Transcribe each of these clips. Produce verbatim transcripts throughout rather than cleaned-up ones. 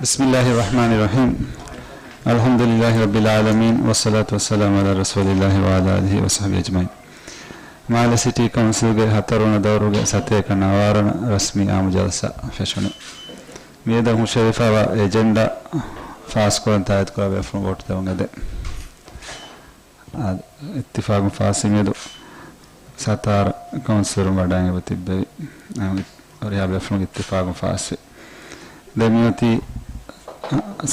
بسم الله الرحمن الرحيم. الحمد لله رب العالمين، والصلاة والسلام على رسول الله وعلى آله وصحبه أجمعين. މާލެ ސިޓީ ކައުންސިލްގެ ހަތަރުވަނަ ދައުރުގެ ސަތޭކަ ނަވާރަ ރަސްމީ އާއްމު ޖަލްސާ ފެށުނު. މިއަދު ހުށަހެޅިފައިވާ އެޖެންޑާ ފާސްކުރަން ތާއީދުކުރާ ބޭފުޅުން ވޯޓު ދެވުން އެދެން. އާ، އިއްތިފާގުން ފާސްވި. މިއަދު ސަތާރަ ކައުންސިލަރުން ވަޑައިގެން ތިއްބެވި. އާ، ހުރިހާ ބޭފުޅުން އިއްތިފާގުން ފާސްވި. ދެން މިއޮތީ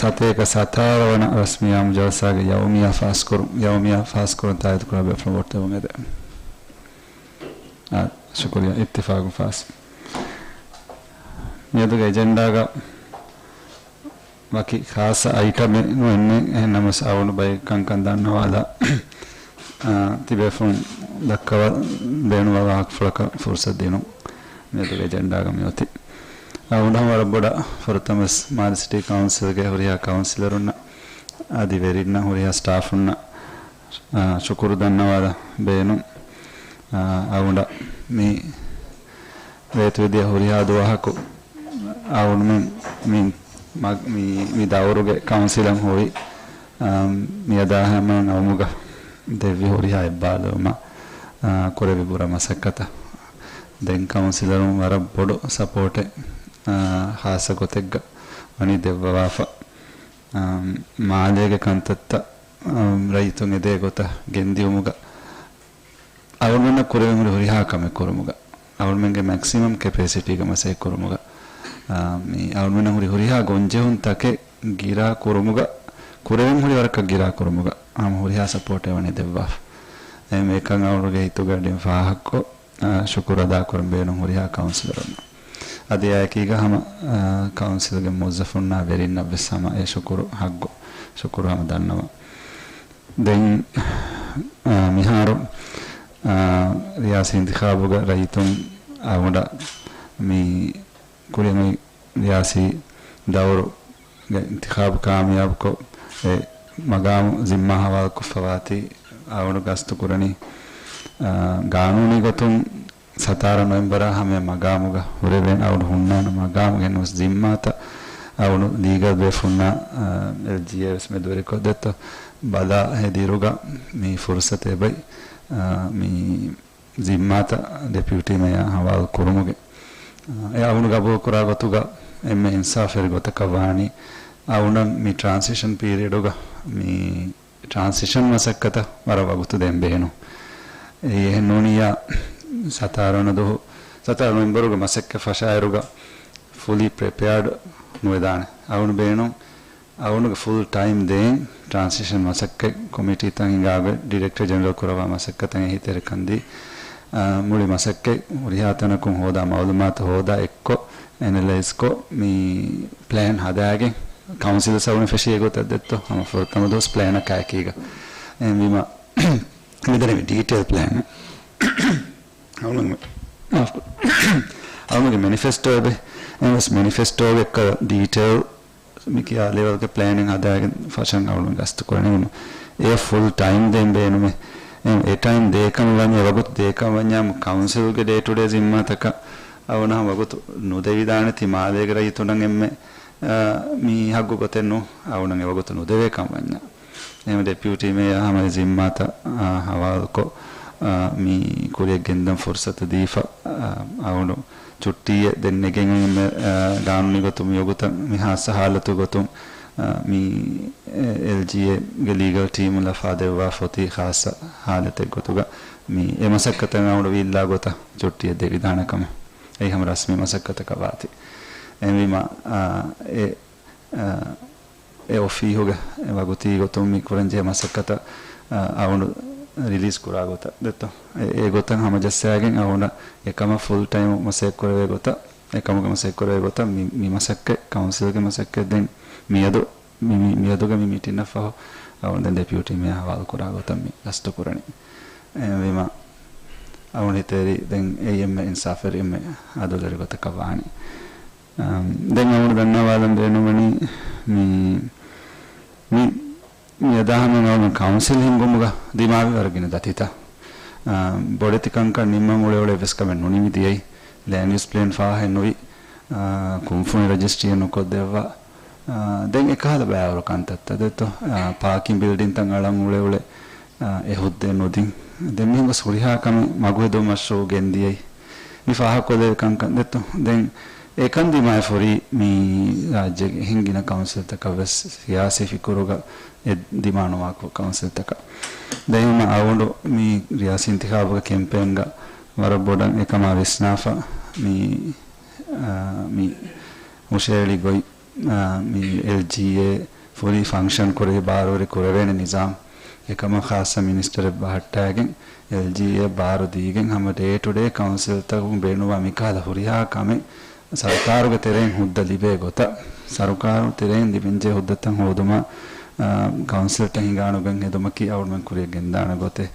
ސަތޭކަ ސަތާރަ ވަނަ ރަސްމީ އާއްމު ޖަލްސާގެ ޔައުމިއްޔާ ފާސްކުރުން، ޔައުމިއްޔާ ފާސްކުރުން ތާއީދުކުރާ ބޭފުޅުން ވޯޓު ދެވުން އެދެން. އާ، ޝުކުރިއްޔާ، އިއްތިފާގުން ފާސް. މިއަދުގެ އެޖެންޑާގަ ވަކި ޚާއްޞަ އައިޓަމެއް ނުއެއްނެ، އެހެން ނަމަވެސް އަވަނު ބައެއް ކަންކަން ދަންނަވާލާ، އާ، ތިބޭފުޅުން ދައްކަވާ ބޭނުންވާ ވާހަކަފުޅަކަށް ފުރުސަތު ދިނުން. މިއަދުގެ އެޖެންޑާގަ މިއޮތީ. އަވަނު ވަރަށް ބޮޑަށް ފުރަތަމަވެސް މާލެ ސިޓީ ކައުންސިލްގެ ހުރިހާ ކައުންސިލަރުންނަށް އަދި ވެރިންނަށް ހުރިހާ ސްޓާފުންނަށް، އާ، ޝުކުރު ދަންނަވާލަ ބޭނުން. އާ، އަވަން މި ރޭތިވެދިޔަ ހުރިހާ ދުވަހަކު އަވަން މި، މި، މި، މި ދައުރުގެ ކައުންސިލަށް ހުރި، އާ، މިއަދާ ހަމަ އަވަމުގަ ދެއްވި ހުރިހާ އެއްބާރުލުމަށް، އާ، ކުރެއްވި ބުރަ މަސައްކަތަށް ދެން ކައުންސިލަރުން ވަރަށް ބޮޑު ސަޕޯޓެއް، އާ، ޚާއްޞަ ގޮތެއްގަ ވަނީ ދެއްވަވާފަ. އާ، މާލޭގެ ކަންތައްތައް، އާ، ރައްޔިތުން އެދޭ ގޮތަށް ގެންދިއުމުގަ އަޅުގަނޑަށް ކުރެވެން ހުރި ހުރިހާ ކަމެއް ކުރުމުގަ، އަޅުގަނޑުމެންގެ މެކްސިމަމް ކެޕޭސިޓީގަ މަސައްކަތް ކުރުމުގަ، އާ، މި އަޅުގަނޑުމެންނަށް ހުރި ހުރިހާ ގޮންޖެހުންތަކެއް ގިރާ ކުރުމުގަ، ކުރެވެން ހުރި ވަރަކަށް ގިރާ ކުރުމުގަ، ހަމަ ހުރިހާ ސަޕޯޓެއް ވަނީ ދެއްވާފަ. އެހެން އެކަން އަޅުގަނޑުގެ ހިތުގަ އެޑިން ފާހަގަކޮށް، އާ، ޝުކުރު އަދާކުރަން ބޭނުން ހުރިހާ ކައުންސިލަރުންނަށް. އަދި އެއާއެކީގަ ހަމަ، އާ، ކައުންސިލްގެ މުވައްޒަފުންނާ ވެރިންނަށް ވެސް ހަމަ އެ ޝުކުރު ހައްގު، ޝުކުރު ހަމަ ދަންނަވަން. ދެން، އާ، މިހާރު، އާ، ރިޔާސީ އިންތިޚާބުގަ ރައްޔިތުން އަޅުގަނޑަށް މި ކުރިއަށް މި ރިޔާސީ ދައުރުގެ އިންތިޚާބު ކާމިޔާބުކޮށް، އެ މަގާމު ޒިންމާ ހަވާލުކޮށްފަވާތީ އަޅުގަނޑު ގަސްތު ކުރަނީ، އާ، ގާނޫނީ ގޮތުން ސަތާރަ ނޮވެމްބަރާ ހަމަޔަށް މަގާމުގަ ހުރެވޭނެ އަޅުގަނޑު ހުންނާނެ މަގާމުގެ ނުވެސް ޒިންމާތައް އަޅުގަނޑު ލީގަލް ބޭފުންނާ، އާ، އެލްޖީއޭ ވެސް މެދުވެރިކޮށްދެއްތޯ ބަލާ ހެދިއިރުގަ މި ފުރުސަތު އެބައި، އާ، މި ޒިންމާތައް ޑެޕިއުޓީ މޭޔާ ހަވާލު ކުރުމުގެ، އާ، އެ އަޅުގަނޑު ގަބޫލު ކުރާ ގޮތުގަ އެންމެ އިންސާފުވެރި ގޮތަކަށް ވާނީ އަޅުގަނޑަށް މި ޓްރާންސިޝަން ޕީރިއަޑުގަ މި ޓްރާންސިޝަން މަސައްކަތަށް ވަރަށް ވަގުތު ދޭން ބޭނުން. އެއީ އެހެން ނޫނިއްޔާ ސަތާރަ ވަނަ ދުވަހު، ސަތާރަ ނޮވެމްބަރުގެ މަސައްކަތް ފަށާއިރުގަ ފުލީ ޕްރިޕެއާޑް ނުވެދާނެ. އަޅުގަނޑު ބޭނުން އަޅުގަނޑުގެ ފުލް ޓައިމް ދޭން ޓްރާންސިޝަން މަސައްކަތް ކޮމިޓީތައް ހިންގާގޮތް ޑިރެކްޓަރ ޖެނެރަލް ކުރައްވާ މަސައްކަތަށް އެހީތެރިކަން ދީ، އާ، މުޅި މަސައްކަތް ހުރިހާ ތަނަކުން ހޯދާ މައުލޫމާތު ހޯދާ އެއްކޮށް އެނަލައިޒްކޮށް މި ޕްލޭން ހަދާގެން ކައުންސިލް ސަވުނި ފެށި އެގޮތަށް ދެއްތޯ ހަމަ ފުރަތަމަ ދުވަސް ޕްލޭނަކާއެކީގަ. އެހެންވީމަ މިދަނީ މި ޑީޓެއިލް ޕްލޭން. އަޅުގަނޑުގެ، މާފުކުރު. އަޅުގަނޑުގެ މެނިފެސްޓޯ އެބަ، އެހެންވެސް މެނިފެސްޓޯގެ އެއްކަލަ ޑީޓެއިލް މި ކިޔާ ލެވެލްގެ ޕްލޭނިން ހަދާގެން ފަށަން އަޅުގަނޑު ގަސްތު ކުރަނީ. އެ ފުލް ޓައިމް ދޭން ބޭނުމޭ. އެ، އެ ޓައިމް ދޭކަން ވަންޏާ، ވަގުތު ދޭކަން ވަންޏާ ކައުންސިލްގެ ޑޭ ޓު ޑޭ ޒިންމާތަކަށް އަޅުގަނޑަށް ވަގުތު ނުދެވިދާނެ ތި މާލޭގެ ރައްޔިތުންނަށް އެންމެ، އާ، މި ހައްގު ގޮތެއް ނޫން އަޅުގަނޑަށް އެ ވަގުތު ނުދެވޭކަން ވަންޏާ. އެހެން ޑެޕިއުޓީ މޭޔާ ހަމަ އެ ޒިންމާތައް، އާ، ހަވާލުކޮށް، އާ، މި ކުރިއަށް ގެންދަން ފުރުސަތު ދީފަ، އާ، އަޅުގަނޑު ޗުއްޓީއެއް ދެން ނެގެން އެންމެ، އާ، ގާނޫނީ ގޮތުން މިވަގުތަށް މި ހާއްސަ ހާލަތު ގޮތުން، އާ، މި، އެ، އެލްޖީއޭގެ ލީގަލް ޓީމުން ލަފާ ދެއްވާފަ އޮތީ ޚާއްޞަ ހާލަތެއް ގޮތުގަ މި އެ މަސައްކަތަށް އަޅުގަނޑު ވީއްލާ ގޮތަށް ޗުއްޓީއެއް ދެވިދާނެ ކަމަށް. އެއީ ހަމަ ރަސްމީ މަސައްކަތަކަށް ވާތީ. އެހެންވީމަ، އާ، އެ، އާ، އެ އޮފީހުގެ އެ ވަގުތީ ގޮތުން މި ކުރަންޖެހޭ މަސައްކަތަށް، އާ، އަޅުގަނޑު ރިލީޒް ކުރާ ގޮތަށް ދެއްތޯ. އެ، އެ ގޮތަށް ހަމަޖައްސާގެން އަޅުގަނޑަށް އެކަމަށް ފުލް ޓައިމް މަސައްކަތް ކުރެވޭ ގޮތަށް، އެކަމުގެ މަސައްކަތް ކުރެވޭ ގޮތަށް މި، މި މަސައްކަތް، ކައުންސިލްގެ މަސައްކަތް ދެން މިއަދު، މި، މި، މިއަދުގެ މި މީޓިންއަށް ފަހު އަޅުގަނޑު ދެން ޑެޕިއުޓީ މޭޔާ ހަވާލު ކުރާ ގޮތަށް މި ގަސްތު ކުރަނީ. އެހެންވީމަ އަޅުގަނޑު ހިތޭރި ދެން އެއީ އެންމެ އިންސާފުވެރި އެންމެ އަދުލުވެރި ގޮތަކަށް ވާނީ. އަމް، ދެން އަޅުގަނޑު ދަންނަވާލަން ބޭނުންވަނީ މި، މި، މި އަދާހަމަ އަޅުގަނޑު ކައުންސިލް ހިންގުމުގަ ދިމާވި ވަރަށް ގިނަ ދަތިތައް، އަ، ބޮޑެތި ކަންކަން ނިންމަން އުޅެ އުޅެ އެއްވެސް ކަމެއް ނުނިމި ދިޔައީ. ލޭންޑް ޔޫސް ޕްލޭން ފާހަގަ ނުވި، އަ، ކުންފުނި ރަޖިސްޓްރީއެއް ނުކޮށްދެއްވާ، ދެން އެކަހަލަ ބައިވަރު ކަންތައްތައް ދެއްތޯ، ޕާކިން ބިލްޑިންތައް އަޅަން އުޅެ އުޅެ އެ ހުއްދަ ނުދިން. ދެން މިހެން ގޮސް ހުރިހާ ކަމެއް މަގު ހެދުމަށް ޝޯ ގެންދިޔައީ. މި ފާހަގަކޮށްލެވޭ ކަންކަން ދެއްތޯ. ދެން އެކަން ދިމާއެއް ފުރީ މި ރާއްޖޭގެ އެހެން ގިނަ ކައުންސިލްތަކަށް ވެސް ސިޔާސީ ފިކުރުގަ އެ ދިމާނުވާ ކައުންސިލްތަކަށް. ދެން އަޅުގަނޑު މި ރިޔާސީ އިންތިޚާބުގެ ކެމްޕޭންގަ ވަރަށް ބޮޑަށް އެކަމާ ވިސްނާފަ މި، އާ، މި ހުށަހެޅި ގޮތް، އާ، މި އެލްޖީއޭ ފުރީ ފަންކްޝަން ކުރެވި ބާރުވެރި ކުރެވޭނެ ނިޒާމް. އެކަމަށް ޚާއްޞަ މިނިސްޓަރެއް ބަހައްޓާގެން އެލްޖީއޭ ބާރު ދީގެން ހަމަ ޑޭ ޓު ޑޭ ކައުންސިލްތަކުން ބޭނުންވާ މިކަހަލަ ހުރިހާ ކަމެއް ސަރުކާރުގެ ތެރެއިން ހުއްދަ ލިބޭ ގޮތަށް، ސަރުކާރު ތެރެއިން ލިބެންޖެހޭ ހުއްދަތައް ހޯދުމަށް، އާ، ކައުންސިލްތައް ހިނގާނުގެން ހެދުމަކީ އަޅުމެން ކުރިޔަށް ގެންދާނެ ގޮތެއް.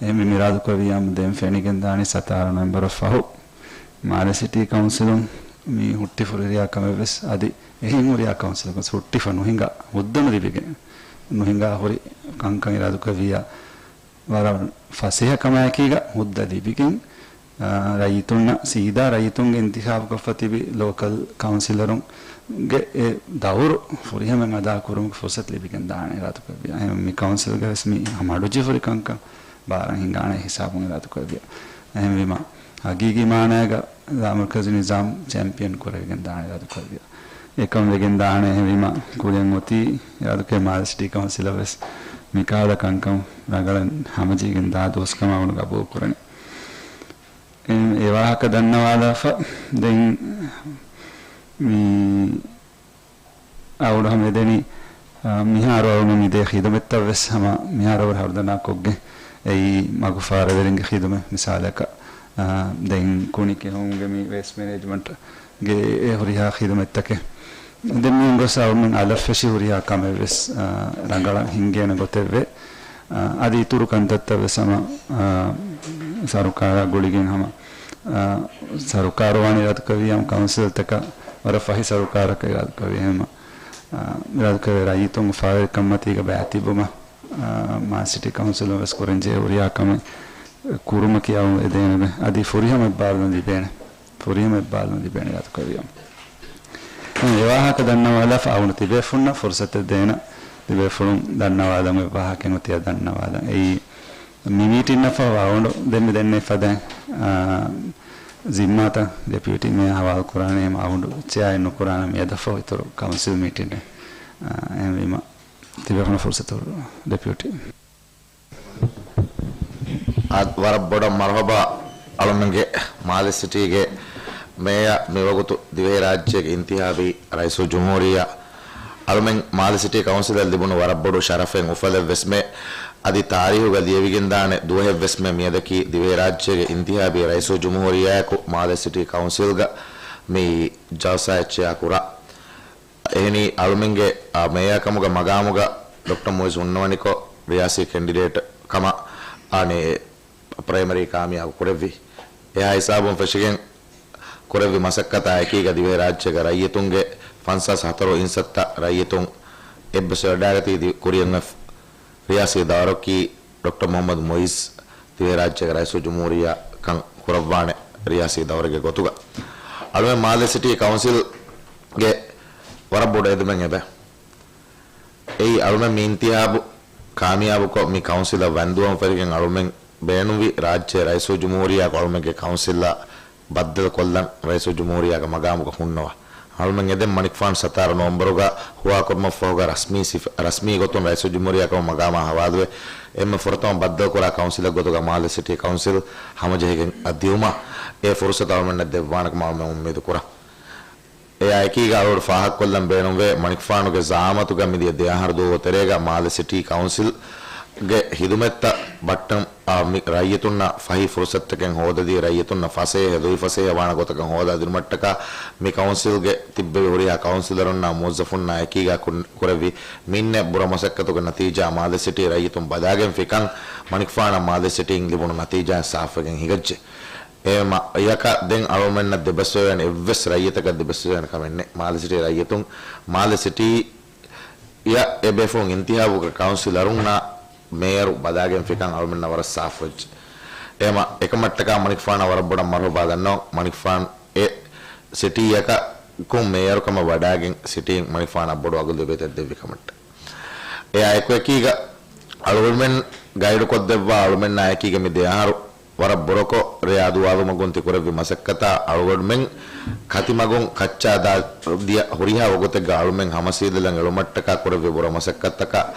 އެހެންވީމަ އިރާދަކުރެއްވިއްޔާ ދެން ފެނިގެންދާނީ ސަތާރަ ނޮވެމްބަރަށް ފަހު މާލެ ސިޓީ ކައުންސިލުން މި ހުއްޓި ފުރިހަމަ ކަމެއް ވެސް އަދި އެހެން ހުރިހާ ކައުންސިލަކުން ހުއްޓިފަ ނުހިނގާ، ހުއްދަ ނުލިބިގެން ނުހިނގާ ހުރި ކަންކަން އިރާދަކުރެއްވިއްޔާ ވަރަށް ފަސޭހަ ކަމާއެކީގަ ހުއްދަ ލިބިގެން، އާ، ރައްޔިތުންނަށް ސީދާ ރައްޔިތުންގެ އިންތިޚާބުކޮށްފަ ތިބި ލޯކަލް ކައުންސިލަރުންގެ އެ ދައުރު ފުރިހަމައިން އަދާކުރުމުގެ ފުރުސަތު ލިބިގެން ދާނެ އިރާދަކުރެއްވިއްޔާ. އެހެން މި ކައުންސިލްގެ ވެސް މި މަޑުޖެހިފަ ހުރި ކަންކަން ބާރަށް ހިނގާނެ ހިސާބުން އިރާދަކުރެއްވިއްޔާ. އެހެންވީމަ ހަގީގީ މާނައިގަ ލާމަރުކަޒީ ނިޒާމް ޗެމްޕިއަން ކުރެވިގެން ދާނެ އިރާދަކުރެއްވިއްޔާ. އެކަން ވެގެން ދާނެ. އެހެންވީމަ ކުރިއަށް އޮތީ އިރާދަކުރެއްވިއްޔާ މާލެ ސިޓީ ކައުންސިލަށް ވެސް މިކަހަލަ ކަންކަން ރަނގަޅަށް ހަމަޖެހިގެން ދާ ދުވަސް ކަމަށް އަޅުގަނޑު ގަބޫލު ކުރަނީ. އެ، އެ ވާހަކަ ދަންނަވާލާފަ ދެން މި އަޅުގަނޑު ހަމަ އެދެނީ، އާ، މިހާރު އަޅުގަނޑު މި ދޭ ޚިދުމަތްތައް ވެސް ހަމަ މިހާރު އަވަރު ހަރުދަނާ ކޮށްގެން އެއީ މަގުފާރަވެރިންގެ ޚިދުމަތް މިސާލަކަށް، އާ، ދެން ކުނި ކެހުމުގެ މި ވޭސްޓް މެނޭޖްމަންޓްގެ އެ ހުރިހާ ޚިދުމަތްތަކެއް. ދެން މިހެން ގޮސް އަޅުމެން އަލަށް ފެށި ހުރިހާ ކަމެއް ވެސް، އާ، ރަނގަޅަށް ހިންގޭނެ ގޮތެއް ވޭ. އާ، އަދި އިތުރު ކަންތައްތައް ވެސް ހަމަ، އާ، ސަރުކާރާ ގުޅިގެން ހަމަ، އާ، ސަރުކާރު ވާނެ އިރާދަކުރެއްވިއްޔާ ކައުންސިލްތަކަށް ވަރަށް ފަހި ސަރުކާރަކަށް އިރާދަކުރެއްވިއްޔާ ހަމަ، އާ، އިރާދަކުރެއްވިއްޔާ ރައްޔިތުން އުފާވެރިކަންމަތީގަ ބައިތިއްބުމަށް، އާ، މާލެ ސިޓީ ކައުންސިލުން ވެސް ކުރަންޖެހޭ ހުރިހާ ކަމެއް ކުރުމަކީ އަޅުގަނޑު އެދޭނެ އަދި ފުރިހަމަ އެއްބާރުލުން ލިބޭނެ. ފުރިހަމަ އެއްބާރުލުން ލިބޭނެ އިރާދަކުރެއްވިއްޔާ. އެ ވާހަކަ ދަންނަވާލާފަ އަޅުގަނޑު ތިބޭފުޅުންނަށް ފުރުސަތެއް ދޭނަ، ތިބޭފުޅުން ދަންނަވާލަން އޮތް ވާހަކައެއް އޮތިއްޔާ ދަންނަވާލަން. އެއީ މި މީޓިންއަށް ފަހު އަޅުގަނޑު ދެން މި ދެންނެވި ފަދައިން، އާ، ޒިންމާތައް ޑެޕިއުޓީ މޭޔަރަށް ހަވާލު ކުރާނެ، އެހެން އަޅުގަނޑު ޗެއާއެއް ނުކުރާނަން މިއަދަށް ފަހު އިތުރު ކައުންސިލް މީޓިންއެއް. އާ، އެހެންވީމަ ތިބޭފުޅުންނަށް ފުރުސަތު ޑެޕިއުޓީ. އާ، ވަރަށް ބޮޑަށް މަރުޙަބާ އަޅުމެންގެ މާލެ ސިޓީގެ މޭޔަރ، މިވަގުތު ދިވެހިރާއްޖޭގެ އިންތިހާބީ ރައީސުލްޖުމްހޫރިއްޔާ. އަޅުމެން މާލެ ސިޓީ ކައުންސިލަށް ލިބުނު ވަރަށް ބޮޑު ޝަރަފެއް އުފަލެއް ވެސްމެ. އަދި ތާރީހުގަ ލިޔެވިގެންދާނެ ދުވަހެއް ވެސްމެ. މިއަދަކީ ދިވެހިރާއްޖޭގެ އިންތިހާބީ ރައީސުލްޖުމްހޫރިއްޔާއަކު މާލެ ސިޓީ ކައުންސިލްގަ މި ޖަލްސާއެއް ޗެއާ ކުރާ. އެހެނީ އަޅުމެންގެ، އާ، މޭޔާ ކަމުގަ މަގާމުގަ ޑޮކްޓަރ މުއިޒް ހުންނަވަނިކޮށް، ރިޔާސީ ކެންޑިޑޭޓް ކަމަށް އަނެއް ޕްރައިމަރީ ކާމިޔާބު ކުރެއްވި. އެހާ ހިސާބުން ފެށިގެން ކުރެއްވި މަސައްކަތާ އެކީގަ ދިވެހިރާއްޖޭގެ ރައްޔިތުންގެ ފަންސާސް ހަތަރު އިންސައްތަ ރައްޔިތުން އެއްބަސްވެވަޑައިގަތީ ދި-، ކުރިއަށް އޮތް ރިޔާސީ ދައުރަކީ ޑޮކްޓަރ މުޙައްމަދު މުއިޒް ދިވެހިރާއްޖޭގެ ރައީސުލްޖުމްހޫރިއްޔާ ކަން ކުރައްވާނެ ރިޔާސީ ދައުރެއްގެ ގޮތުގަ. އަޅުމެން މާލެ ސިޓީ ކައުންސިލްގެ ވަރަށް ބޮޑު އެދުމެއް އެބަ. އެއީ އަޅުމެން މި އިންތިހާބު ކާމިޔާބުކޮށް، މި ކައުންސިލަށް ވަންދުވަން ފެށިގެން އަޅުމެން ބޭނުންވި ރާއްޖޭ ރައީސުލްޖުމްހޫރިއްޔާއަކު އަޅުމެންގެ ކައުންސިލްއަށް ބައްދަލުކޮށްލަން ރައީސުލްޖުމްހޫރިއްޔާގެ މަގާމުގަ ހުންނަވާ. އަޅުމެން އެދެން މަނިކުފާނު ސަތާރަ ނޮވެމްބަރުގަ ހުވާކުރުމަށްފަހުގަ ރަސްމީ ސިފަ-، ރަސްމީ ގޮތުން ރައީސުލްޖުމްހޫރިއްޔާ ކަމަށް މަގާމާ ހަވާލުވެ، އެންމެ ފުރަތަމަ ބައްދަލުކުރާ ކައުންސިލެއް ގޮތުގަ މާލެ ސިޓީ ކައުންސިލް ހަމަޖެހިގެން ދިއުމަށް އެ ފުރުސަތު އަޅުމެންނަށް ދެއްވާނެކަމަށް އަޅުމެން އުއްމީދު ކުރަން. އެއާއެކީގަ އަޅުގަނޑު ފާހަގަކޮށްލަން ބޭނުންވޭ، މަނިކުފާނުގެ ޒައާމަތުގަ މިދިޔަ ދެއަހަރު ދުވަހު ތެރޭގަ މާލެ ސިޓީ ކައުންސިލްގެ ހިދުމަތްތައް ބައްޓަން، އާ، މި ރައްޔިތުންނަށް ފަހި ފުރުސަތުތަކެއް ހޯދަދީ، ރައްޔިތުންނަށް ފަސޭހަ، ލުއިފަސޭހަ ވާނެ ގޮތަކަށް ހޯދާދިނުމަށްޓަކާ މި ކައުންސިލްގެ ތިއްބެވި ހުރިހާ ކައުންސިލަރުންނާ މުވައްޒަފުންނާ އެކީގަ ކުން-، ކުރެއްވި މިންނެ ބުރަ މަސައްކަތުގެ ނަތީޖާ މާލެ ސިޓީ ރައްޔިތުން ބަލާގެން ފިކަން މަނިކުފާނަށް މާލެ ސިޓީން ލިބުނު ނަތީޖާއިން ސާފުވެގެން ހިނގައްޖެ. އެ މަ-، އެޔަކަށް ދެން އަޅުމެންނަށް ދެބަސްވެވޭނެ އެއްވެސް ރައްޔިތަކަށް ދެބަސްވެވޭނެ ކަމެއް ނެތް. މާލެ ސިޓީ ރައްޔިތުން، މާލެ ސިޓީ އެ ބޭފުޅުން އިންތިހާބުގެ ކައުންސިލަރުންނާ މޭޔަރު ބަލާގެން ފިކަން އަޅުމެންނަށް ވަރަށް ސާފުވެއްޖެ. އެހެމަ އެކަމަށްޓަކާ މަނިކުފާނަށް ވަރަށް ބޮޑަށް މަރުހަބާ ދަންނަވަން. މަނިކުފާން އެ ސިޓީއަކަށް ކުން މޭޔަރުކަމަށް ވަޑާގެން ސިޓީން މަނިކުފާނަށް ބޮޑު އަގު ލިބޭތެއް ދެއްވި ކަމަށްޓަ. އެއާ އެކުއެކީގަ އަޅުގަނޑުމެން ގައިޑުކޮށްދެއްވާ އަޅުމެންނާ އެކީގަ މި ދެ އަހަރު ވަރަށް ބުރަކޮށް ރެޔާ ދުވާލުމަގުން ތިކުރެއްވި މަސައްކަތާ އަޅުގަނޑުމެން ކަތިމަގުން ކައްޗާ ދާ ދިޔަ ހުރިހާ ވަގުތެއްގަ އަޅުމެން ހަމަސީލަލަން އެޅުމަށްޓަކާ ކުރެއްވި ބުރަ މަސައްކަތްތަކަށް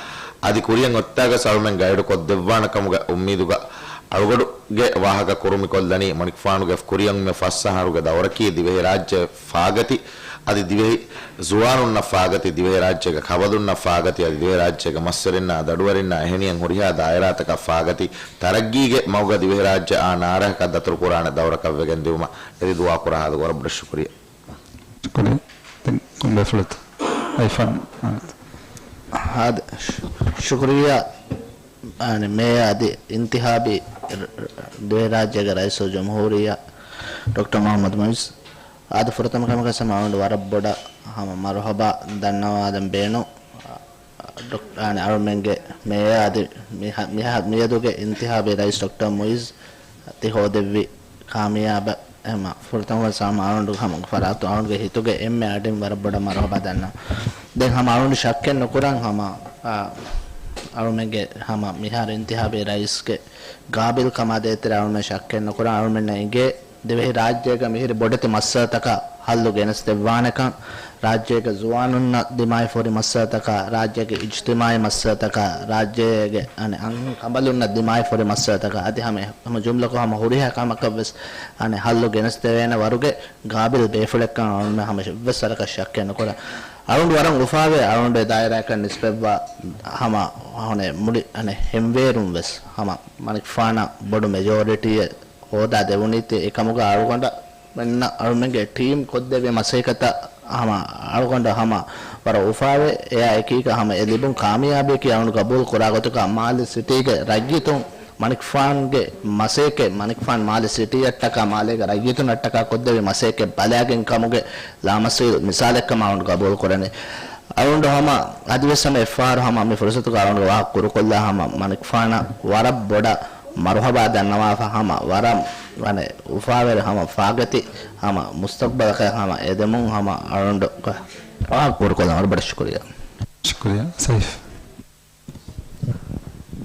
އަދި ކުރިއަށް އޮތްތާގަސް އަޅުމެން ގައިޑު ކޮށްދެއްވާނެ ކަމުގެ އުއްމީދުގަ އަޅުގަޑުގެ ވާހަކަ ކުރުމިކޮށްލަނީ މަނިކުފާނުގެ ކުރިއަށް މި ފަސް އަހަރުގެ ދައުރަކީ ދިވެހިރާއްޖެ ފާގަތި އަދި ދިވެހި ޒުވާނުންނަށް ފާގަތި، ދިވެހިރާއްޖޭގެ ކަބަލުންނަށް ފާގަތި އަދި ދިވެހިރާއްޖޭގެ މައްސަރިންނާ ދަޑުވަރިންނާ އެހެނިހެން ހުރިހާ ދާއިރާތަކަށް ފާގަތި ތަރައްގީގެ މަގުގަ ދިވެހިރާއްޖެއާ ނާރަހަކަށް ދަތުރުކުރާނެ ދައުރަކަށްވެގެން ދިއުމަށް އެދި ދުޢާ ކުރާ ހާދަ ވަރަށް ބޮޑަށް ޝުކުރިއްޔާ. ޝުކުރިއްޔާ. ދެން ކޮންބޭފުޅަތަ؟ އައިފާން. ހާދަ. ޝު-، ޝުކުރިއްޔާ. އަނެ މޭޔަ އަދި އިންތިހާބީ ރ-، ރ-، ދިވެހިރާއްޖޭގެ ރައީސުލްޖުމްހޫރިއްޔާ ޑޮކްޓަރ މުޙައްމަދު މުޢިއްޒު. އާދެ، ފުރަތަމަ ކަމަކަށް ހަމަ އަޅުގަނޑު ވަރަށް ބޮޑަށް ހަމަ މަރުޙަބާ ދަންނަވާލަން ބޭނުން. ޑޮކް-، އަނެ އަޅުމެންގެ މޭޔަ އަދި މިހަ-، މިހަ-، މިއަދުގެ އިންތިހާބީ ރައީސް ޑޮކްޓަރ މުޢިއްޒު ތި ހޯދެއްވި ކާމިޔާބަށް ހަމަ ފުރަތަމަ ސާމަ އަޅުގަނޑު ހަމަ ފަރާތު އަޅުގަނޑުގެ ހިތުގެ އެންމެ އަޑިން ވަރަށް ބޮޑަށް މަރުޙަބާ ދަންނަ. ދެން ހަމަ އަޅުގަނޑު ޝައްކެއް ނުކުރަން ހަމަ، އާ، އަޅުމެންގެ ހަމަ މިހާރު އިންތިހާބީ ރައީސްގެ ގާބިލްކަމާ ދޭތެރޭ އަޅުމެން ޝައްކެއް ނުކުރަން. އަޅުމެންނަށް އިނގޭ ދިވެހި ރާއްޖޭގަ މިހިރި ބޮޑެތި މައްސަލަތަކަށް ހައްލު ގެނެސްދެއްވާނެކަން، ރާއްޖޭގެ ޒުވާނުންނަށް ދިމާވެފަ ހުރި މައްސަލަތަކަށް، ރާއްޖޭގެ އިޖްތިމާޢީ މައްސަލަތަކަށް، ރާއްޖޭގެ އަނެއް އަންހެން ކަނބަލުންނަށް ދިމާވެފަ ހުރި މައްސަލަތަކަށް، އަދި ހަމަ، ހަމަ ޖުމްލަކޮށް ހަމަ ހުރިހާ ކަމަކަށްވެސް އަނެއް ހައްލު ގެނެސްދެވޭނެ ވަރުގެ ގާބިލް ބޭފުޅެއްކަން އަޅުގަނޑު ހަމަ އެއްވެސް ވަރަކަށް ޝައްކެއް ނުކުރަން. އަޅުގަނޑު ވަރަށް އުފާވޭ އަޅުގަނޑު އެ ދާއިރާއަކަށް ނިސްބަތްވާ ހަމަ ހަމަ މުޅި އަނެއް ހެންވޭރުން ވެސް ހަމަ މަނިކުފާނަށް ބޮޑު މެޖޯރިޓީއެއް ހޯދާ ދެވުނީތީ، އެކަމުގަ އަޅުގަނޑަށް މެންނަށް އަޅުމެންގެ ޓީމް ކޮށްދެއްވި މަސައްކަތަށް ހަމަ އަޅުގަނޑަށް ހަމަ ވަރަށް އުފާވޭ. އެއާ އެކީގަ ހަމަ އެ ލިބުން ކާމިޔާބީއަކީ އަޅުގަނޑު ގަބޫލު ކުރާ ގޮތުގަ މާލެ ސިޓީގެ ރައްޔިތުން މަނިކުފާންގެ މަސައްކަތް، މަނިކުފާން މާލެ ސިޓީއަށްޓަކާ މާލޭގެ ރައްޔިތުންނަށްޓަކާ ކޮށްދެއްވި މަސައްކަތް ބަލާގެން ކަމުގެ ލާމަސީލް މިސާލެއްކަމަށް އަޅުގަނޑު ގަބޫލު ކުރަނީ. އަޅުގަނޑު ހަމަ އަދިވެސް ހަމަ އެއްފަހަރު ހަމަ މި ފުރުސަތުގަ އަޅުގަނޑު ވާހަކަ ކުރުކޮށްލާ ހަމަ މަނިކުފާނަށް ވަރަށް ބޮޑަށް މަރުޙަބާ ދަންނަވާފަ ހަމަ ވަރަށް އަނެއް އުފާވެރި ހަމަ ފާގަތި ހަމަ މުސްތަޤްބަލަކަށް ހަމަ އެދެމުން ހަމަ އަޅުގަނޑު ވާހަކަ ކުރުކޮށްލަން ވަރަށް ބޮޑަށް ޝުކުރިއްޔާ. ޝުކުރިއްޔާ. ސައިފް.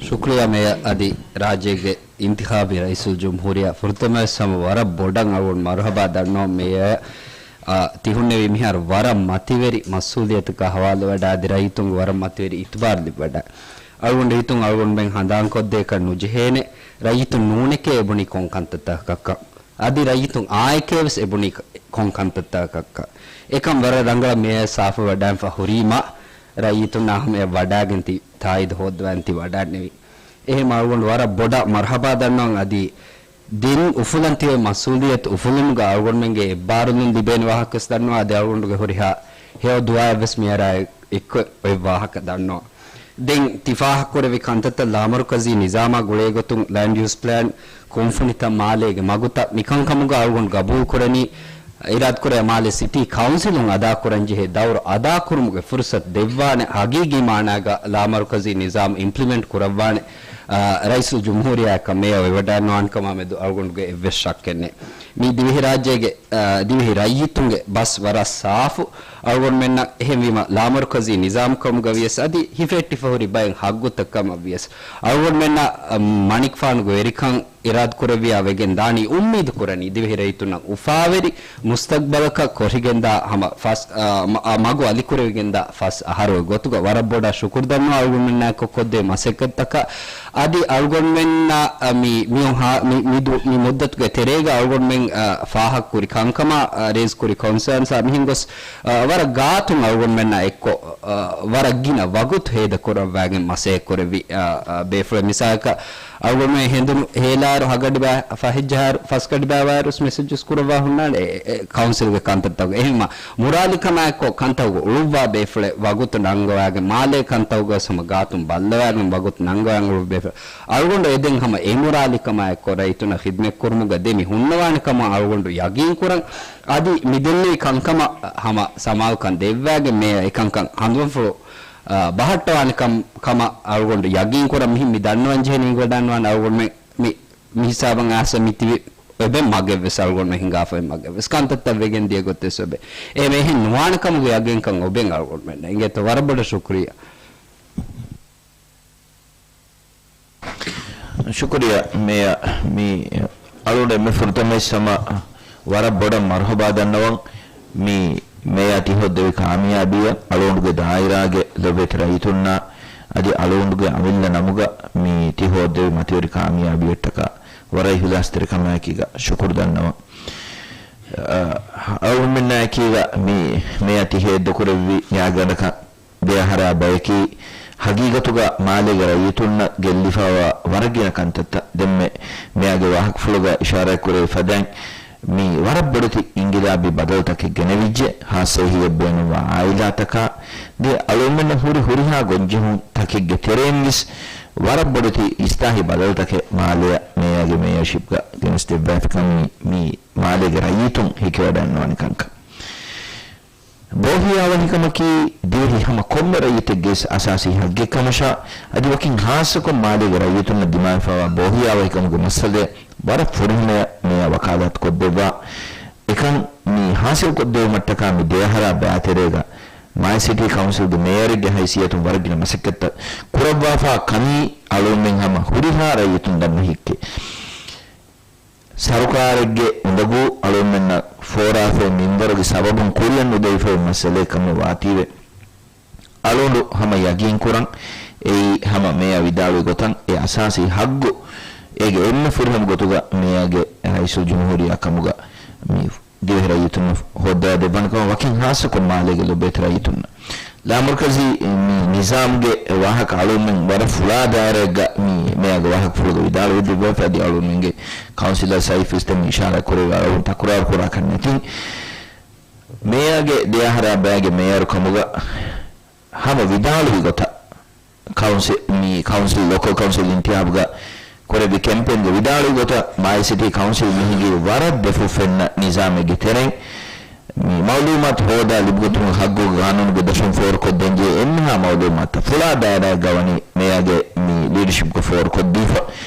ޝުކުރިއްޔާ މޭޔަރ އަދި ރާއްޖޭގެ އިންތިޚާބީ ރައީސުލްޖުމްހޫރިއްޔާ ފުރަތަމަވެސް ހަމަ ވަރަށް ބޮޑަށް އަޅުގަނޑު މަރުޙަބާ ދަންނަވަން މޭޔަރ، އާ، ތި ހުންނެވީ މިހާރު ވަރަށް މަތިވެރި މަސްއޫލިއްޔަތަކާ ހަވާލުވެވަޑައި އަދި ރައްޔިތުންގެ ވަރަށް މަތިވެރި އިތުބާރު ލިބިވަޑައި. އަޅުގަނޑު ހިތުން އަޅުގަނޑުމެން ހަނދާންކޮށްދޭކަށް ނުޖެހޭނެ، ރައްޔިތުން ނޫނެކޭ އެބުނީ ކޮން ކަންތައްތަކަކަށް. އަދި ރައްޔިތުން އާއެކޭވެސް އެބުނީ ކޮން ކަންތައްތަކަކަށް. އެކަން ވަރަށް ރަނގަޅަށް މޭޔަރ ސާފުވެވަޑައިފަ ހުރީމަ، ރައްޔިތުންނާ ހަމަޔަށް ވަޑާގެން ތި ތާއީދު ހޯއްދަވާން ތި ވަޑާންނެވި. އެހެން އަޅުގަނޑު ވަރަށް ބޮޑަށް މަރުޙަބާ ދަންނަވަން އަދި ދިން އުފުލަން ތިއޮތް މަސްއޫލިއްޔަތު އުފުލުމުގަ އަޅުގަނޑުމެންގެ އެއްބާރުލުން ލިބޭނެ ވާހަކަވެސް ދަންނަވާ، އަދި އަޅުގަނޑުގެ ހުރިހާ ހެޔޮ ދުޢާއެއްވެސް މިއަރާ އެއްކޮށް އޮތް ވާހަކަ ދަންނަވަން. ދެން ތި ފާހަގަކުރެއްވި ކަންތައްތައް ލާމަރުކަޒީ ނިޒާމާ ގުޅޭގޮތުން ލޭންޑް ޔޫސް ޕްލޭން، ކުންފުނިތައް މާލޭގެ މަގުތައް މިކަންކަމުގަ އަޅުގަނޑު ގަބޫލުކުރަނީ، އިރާދަކުރޭ މާލެ ސިޓީ ކައުންސިލުން އަދާކުރަންޖެހޭ ދައުރު އަދާކުރުމުގެ ފުރުސަތު ދެއްވާނެ، ހަގީގީ މާނާގަ ލާމަރުކަޒީ ނިޒާމު އިމްޕްލިމެންޓް ކުރައްވާނެ، އާ، ރައީސުލްޖުމްހޫރިއްޔާއަކަށް މޭޔަރ ވެވަޑައިނުވާނެކަމާމެދު އަޅުގަނޑުގެ އެއްވެސް ޝައްކެއް ނެތް. މި ދިވެހިރާއްޖޭގެ، އާ، ދިވެހި ރައްޔިތުންގެ ބަސް ވަރަށް ސާފު. އަޅުގަނޑުމެންނަށް އެހެންވީމަ ލާމަރުކަޒީ ނިޒާމު ކަމުގަ ވިޔަސް އަދި ހިފެހެއްޓިފަ ހުރި ބައެއް ހައްގުތައް ކަމަށް ވިޔަސް އަޅުގަނޑުމެންނަށް، އަ، މަނިކުފާނުގެ ވެރިކަން އިރާދަކުރެއްވިއްޔާ ވެގެން ދާނީ އުއްމީދު ކުރަނީ ދިވެހި ރައްޔިތުންނަށް އުފާވެރި މުސްތަޤްބަލަކަށް ކޮށިގެންދާ ހަމަ ފަސް، އަ، މަ-، އަ، މަގު އަލިކުރެވިގެންދާ ފަސް އަހަރު ގޮތުގަ ވަރަށް ބޮޑަށް ޝުކުރު ދަންނަވާ އަޅުގަނޑުމެންނާއެކު ކޮށްދޭ މަސައްކަތްތަކަށް. އަދި އަޅުގަނޑުމެންނަށް، އަ، މި، މި، މި، މި ދު-، މި މުއްދަތުގެ ތެރޭގަ އަޅުގަނޑުމެން، އަ، ފާހަގަކުރި ކަންކަމަށް، އަ، ރޭޒް ކުރި ކޮންސާންސް އާ މިހެން ގޮސް، އަ، ވަރަށް ގާތުން އަޅުގަނޑުމެންނާ އެއްކޮށް، އަ، ވަރަށް ގިނަ ވަގުތު ހޭދަކުރައްވާގެން މަސައްކަތް ކުރެއްވި، އަ، އަ، ބޭފުޅެއް. މިސާލަކަށް އަޅުގަނޑުމެން ހެނދުނު ހޭލާއިރު ހަގަޑިބައި ފަހެއްޖަހާއިރު ފަސްގަޑިބައިވާއިރު މެސެޖެސް ކުރައްވާ ހުންނާނެ އެ، އެ، ކައުންސިލްގެ ކަންތައްތަކުގަ. އެހެންމަ މުރާލިކަމާއެއްކޮށް ކަންތައް އުޅުއްވާ ބޭފުޅެއް ވަގުތު ނަންގަވާގެން މާލޭ ކަންތައް ގޮސް ހަމަ ގާތުން ބައްލަވާގެން ވަގުތު ނަންގަވާގެން އުޅުއްވާ ބޭފުޅެއް. އަޅުގަނޑު އެދެން ހަމަ އެ މުރާލިކަމާއެއްކޮށް ރައްޔިތުންނަށް ޚިދްމަތްކުރުމުގަ ދެމި ހުންނަވާނެ ކަމަށް އަޅުގަނޑު ޔަގީންކުރަން. އަދި މި ދެންނެވި ކަންކަމަށް ހަމަ ސަމާލުކަން ދެއްވާގެން މޭޔަރ އެކަންކަން ހަނދުމަފުޅު، އާ، ބަހައްޓަވާނެ ކަމް، ކަމަށް އަޅުގަނޑު ޔަގީންކުރަން. މިހިން މި ދަންނަވަންޖެހޭ ނިންގިވަޑަންވާނެ އަޅުގަނޑުމެން މި، މި ހިސާބަށް އައިސް މި ތިބި އެބެ މަގެއްވެސް އަޅުގަނޑު ހިނގާފައި މަގެއްވެސް ކަންތައްތައް ވެގެން ދިޔަ ގޮތެއް އެބެ. އެ މެހެން ނުވާނެ ކަމުގެ ޔަގީންކަން އޮބެން އަޅުގަނޑުމެންނަށް އިނގޭތޯ. ވަރަށް ބޮޑަށް ޝުކުރިއްޔާ. ޝުކުރިއްޔާ މޭޔާ، މި އަޅުގަނޑު އެންމެ ފުރަތަމަ އިސް ހަމަ ވަރަށް ބޮޑަށް މަރުހަބާ ދަންނަވަން. މި މޭޔާ ތި ހޯއްދެވި ކާމިޔާބީއަށް އަޅުގަނޑުގެ ދާއިރާގެ ލޮބުވެތި ރައްޔިތުންނާ އަދި އަޅުގަނޑުގެ އަމިއްލަ ނަމުގަ މި ތި ހޯއްދެވި މަތިވެރި ކާމިޔާބީއަށްޓަކާ ވަރަށް އިހުލާސްތެރިކަމާއެކީގަ ޝުކުރު ދަންނަވަން. އަ، އަޅުގަނޑުމެންނާއެކީގަ މި މޭޔާ ތި ހޭއްދަކުރެއްވި ގާތްގަނޑަކަށް ދެ އަހަރާ ބަޔަކީ ހަގީގަތުގަ މާލޭގެ ރައްޔިތުންނަށް ގެއްލިފައިވާ ވަރަށް ގިނަ ކަންތައްތައް. ދެންމެ މެޔާގެ ވާހަކަފުޅުގަ އިޝާރާތްކުރެވި ފަދައިން، މި ވަރަށް ބޮޑެތި އިންގިލާބީ ބަދަލުތަކެއް ގެނެވިއްޖެ، ހާއްސައެހީއަށް ބޭނުންވާ އާއިލާތަކާ ދެ އަޅުގަނޑުމެންނަށް ހުރި ހުރިހާ ގޮންޖެހުން ތަކެއްގެ ތެރެއިންވެސް ވަރަށް ބޮޑެތި އިސްލާހީ ބަދަލުތަކެއް މާލެއަށް މެޔާގެ މޭޔަރޝިޕްގަ ގެނެސް ދެއްވާފިކަން މި، މި މާލޭގެ ރައްޔިތުން ހެކިވަޑައިންނަވާނެ ކަންކަން. ބޯހިޔާވަހިކަމަކީ ދިވެހި ހަމަ ކޮންމެ ރައްޔިތެއްގެ އަސާސީ ހައްގެއް ކަމަށާ، އަދި ވަކިން ހާއްސަކޮށް މާލޭގެ ރައްޔިތުންނަށް ދިމާވެފައިވާ ބޯހިޔާވަހިކަމުގެ މައްސަލައެއް ވަރަށް ފުރިހަމަޔަށް މެޔާ ވަކާލާތު ކޮށްދެއްވާ. އެކަން މި ހާސިލް ކޮށްދެވުމަށްޓަކާ މި ދެއަހަރާ ބައިތެރޭގަ މާލެ ސިޓީ ކައުންސިލްގެ މޭޔަރެއްގެ ހައިސިއްޔަތުން ވަރަށް ގިނަ މަސައްކަތްތައް ކުރައްވާފާ ކަމީ އަޅުގަނޑުމެން ހަމަ ހުރިހާ ރައްޔިތުން ދަންނަ ހިއްކެއް. ސަރުކާރެއްގެ އުނދަގޫ އަޅުގަނޑުމެންނަށް ފޯރާފައި މިންވަރުގެ ސަބަބުން ކުރިއަށް ނުދެވިފައި މައްސަލައެއް ކަމަށް ވާތީވެ، އަޅުގަނޑު ހަމަ ޔަގީން ކުރަން އެއީ ހަމަ މޭޔާ ވިދާޅުވި ގޮތަށް އެ އަސާސީ ހައްގު އޭގެ އެންމެ ފުރިހަމަ ގޮތުގަ މޭޔާގެ ރައީސުލްޖުމްހޫރިއްޔާ ކަމުގަ މި ދިވެހި ރައްޔިތުންނަށް ހޯއްދަވާ ދެއްވާނެ ކަމަށް ވަކިން ހާއްސަކޮށް މާލޭގެ ލޮބުވެތި ރައްޔިތުންނަށް. ލާމަރުކަޒީ މި ނިޒާމްގެ ވާހަކަ އަޅުގަނޑުމެން ވަރަށް ފުޅާ ދާއިރާއެއްގަ މި މެޔާގެ ވާހަކަފުޅުގަ ވިދާޅުވެ ދެއްވާފަ އަދި އަޅުގަނޑުމެންގެ ކައުންސިލަރ ސައިފް އިސް ދެން އިޝާރާތް ކުރެއްވި އަޅުގަނޑު ތަކުރާރު ކުރާކަށް ނެތިން. މެޔާގެ ދެ އަހަރާ ބައިގެ މޭޔަރު ކަމުގަ ހަމަ ވިދާޅުވި ގޮތަށް ކައުންސި-، މި ކައުންސިލް، ލޯކަލް ކައުންސިލް އިންތިހާބުގަ ކުރެއްވި ކެމްޕޭންގެ ވިދާޅުވި ގޮތަށް، މާލެ ސިޓީ ކައުންސިލް މި ހިނގީ ވަރަށް ދެފުށް ފެންނަ ނިޒާމެއްގެ ތެރެއިން. މި މައުލޫމާތު ހޯދާ ލިބިގަތުމުގެ ހައްގުގެ ގާނޫނުގެ ދަށުން ފޯރުކޮށްދޭންޖެހޭ އެންމެހާ މައުލޫމާތުތައް ފުޅާ ދާއިރާއެއްގަ ވަނީ މެޔާގެ މި ލީޑަޝިޕްގަ ފޯރުކޮށްދީފަ.